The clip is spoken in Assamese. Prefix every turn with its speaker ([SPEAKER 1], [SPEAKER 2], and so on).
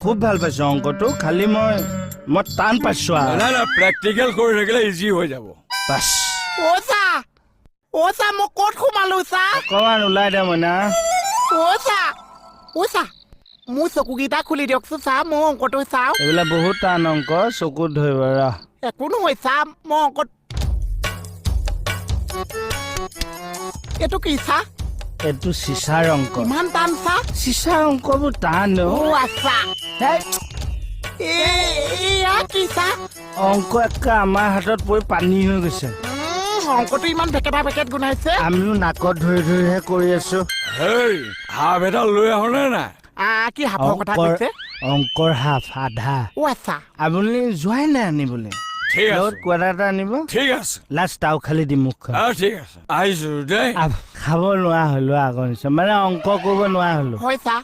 [SPEAKER 1] খুব ভাল পাইছো অংকটো, খালি মই টান পাইছো আৰু।
[SPEAKER 2] নাই নাই, প্ৰেক্টিকেল কৰি থাকিলে ইজি হৈ যাব।
[SPEAKER 1] বাছ।
[SPEAKER 3] অ' চা, অ' চা, মই ক'ত সোমালো চা?
[SPEAKER 1] অকণমান ওলাই দে মইনা।
[SPEAKER 3] অ' চা, অ' চা, মোৰ চকুকেইটা খুলি দিয়কচোন চা, মই অংকটো চাওঁ।
[SPEAKER 1] এইবিলাক বহুত টান অংক, চকুত ধৰিব ৰ।
[SPEAKER 3] একো নহয় চা, মই অংকত। এইটো কি চা?
[SPEAKER 1] এইটো চিচাৰ অংক।
[SPEAKER 3] ইমান টান চা?
[SPEAKER 1] চিচাৰ অংকবোৰ টান অ।
[SPEAKER 3] অ' আচ্ছা।
[SPEAKER 1] হেই,
[SPEAKER 3] এয়া কি চা?
[SPEAKER 1] অংক একে আমাৰ হাতত পৰি পানী হৈ গৈছে।
[SPEAKER 3] অংকটো ইমান ভেকেটা ভেকেট গোন্ধাইছে।
[SPEAKER 1] আমিও নাকত ধৰি ধৰিহে কৰি আছো।
[SPEAKER 2] হেই, সাপ এডাল লৈ আহো নে নাই?
[SPEAKER 3] কি সাপৰ কথা কৈছে?
[SPEAKER 1] অংকৰ হাফ আধা।
[SPEAKER 3] অ' আচ্ছা।
[SPEAKER 1] আপুনি যোৱাই নাই আনিবলৈ।
[SPEAKER 2] ঠিক
[SPEAKER 1] লগত
[SPEAKER 2] আছে।
[SPEAKER 1] কোৱাটা এটা আনিব।
[SPEAKER 2] ঠিক আছে।
[SPEAKER 1] লাষ্ট তাও খালি দিম মুখখন।
[SPEAKER 2] ঠিক আছে, আহিছো দেই।
[SPEAKER 1] খাব নোৱাৰা হলো আগৰ নিচিনা, মানে অংক কৰিব নোৱাৰা হলো।
[SPEAKER 3] হয় চা।